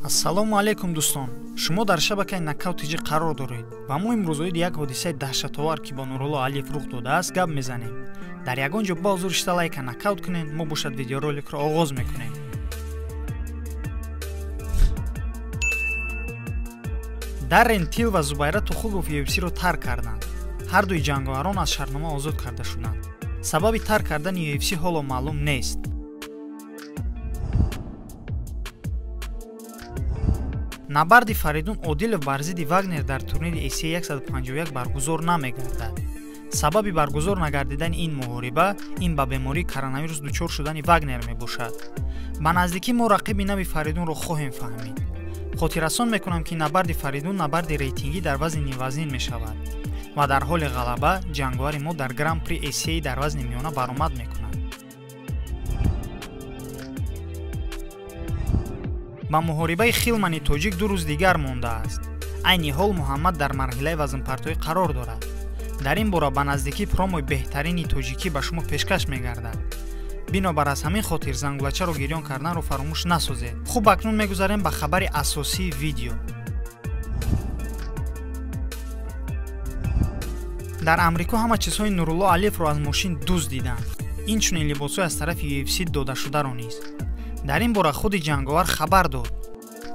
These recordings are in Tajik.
Ассалому алайкум дӯстон. Шумо дар шабакаи Нокаут ТЖ қарор доред ва мо имрӯз оиди як ҳодисаи даҳшатовар, ки бо Нурулло Алиев рух додааст, гап мезанем. Дар ягон ҷо ба ҳузур шита лайка нокаут кунед, мо бошад видеороликро оғоз мекунем. Даррен Тил ва Зубайра Тухугов UFC-ро тарк карданд. Ҳар дуи ҷанговарон аз шартнома озод карда шуданд. Сабаби тарк кардани UFC ҳоло маълум нест. Набарди Фаридун Одилов бар зидди Вагнер дар турнири ACA 151 баргузор намегардад. Сабаби баргузор нагардидани ин муҳориба ин ба бемории коронавирус дучор шудани Вагнер мебошад. Ба наздикӣ мо рақиби нави Фаридунро хоҳем фаҳмид. Хотиррасон мекунам, ки набарди Фаридун набарди рейтингӣ дар вазни нимвазнин мешавад ва дар ҳоли ғалаба ҷанговари мо дар Гран-при ACA дар вазни миёна баромад мекунад. Ба муҳорибаи Хилмани тоҷик 2 рӯз дигар мондааст. Айни ҳол Муҳаммад дар марҳилаи вазнпартоӣ қарор дорад. Дар ин бора ба наздикӣ промои беҳтарини тоҷикӣ ба шумо пешкаш мегардад. Бинобар аз ҳамин хотир зангулачаро гирён карданро фаромӯш насозед. Хуб, акнун мегузарем ба хабари асосии видео. Дар Амрико ҳама чизҳои Нурулло Алиевро аз мошин дуздиданд. Инчунин либосҳои аз тарафи UFC додашударо низ. Дар ин бора худи ҷанговар хабар дод.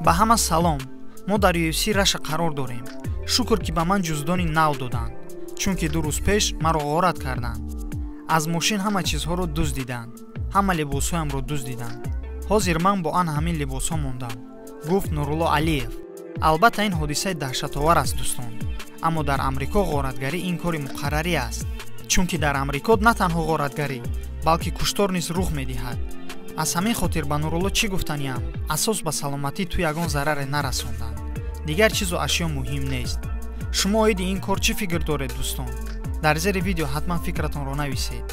Ба ҳама салом, мо дар UFC Раша қарор дорем. Шукр, ки ба ман ҷуздони нав доданд, чунки 2 рӯз пеш маро ғорат карданд. Аз мошин ҳама чизҳоро дуздиданд, ҳама либосҳоямро дуздиданд. Ҳозир ман бо ан ҳамин либосҳо мондам, гуфт Нурулло Алиев. Албатта ин ҳодисаи даҳшатовар аст дӯстон, аммо дар Амрико ғоратгарӣ ин кори муқаррарӣ аст, чунки дар Амрико на танҳо ғоратгарӣ, балки куштор низ рух медиҳад. Аз ҳамин хотир ба Нурулло чӣ гуфтаниам? Асос ба саломатӣ ту ягон зараре нарасонданд. Дигар чизу ашё муҳим нест. Шумо оиди ин кор чӣ фикр доред дӯстон? Дар зери видео ҳатман фикратонро нависед.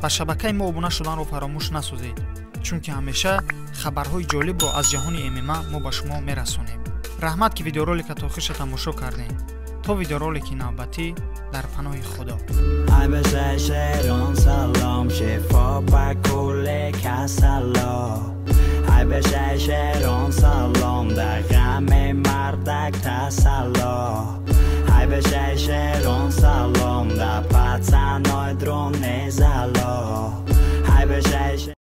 Ба шабакаи мо обуна шуданро фаромӯш насозед, чунки ҳамеша хабарҳои ҷолибро аз ҷаҳони ММА мо ба шумо мерасонем. Раҳмат, ки видеоролика то охирша тамошо кардем. То видеоролики навбатӣ дар паноҳи Худо. Салом, шифо ба кулли касало. Ай бешай шерон салом, дар ғами мардак тасалло.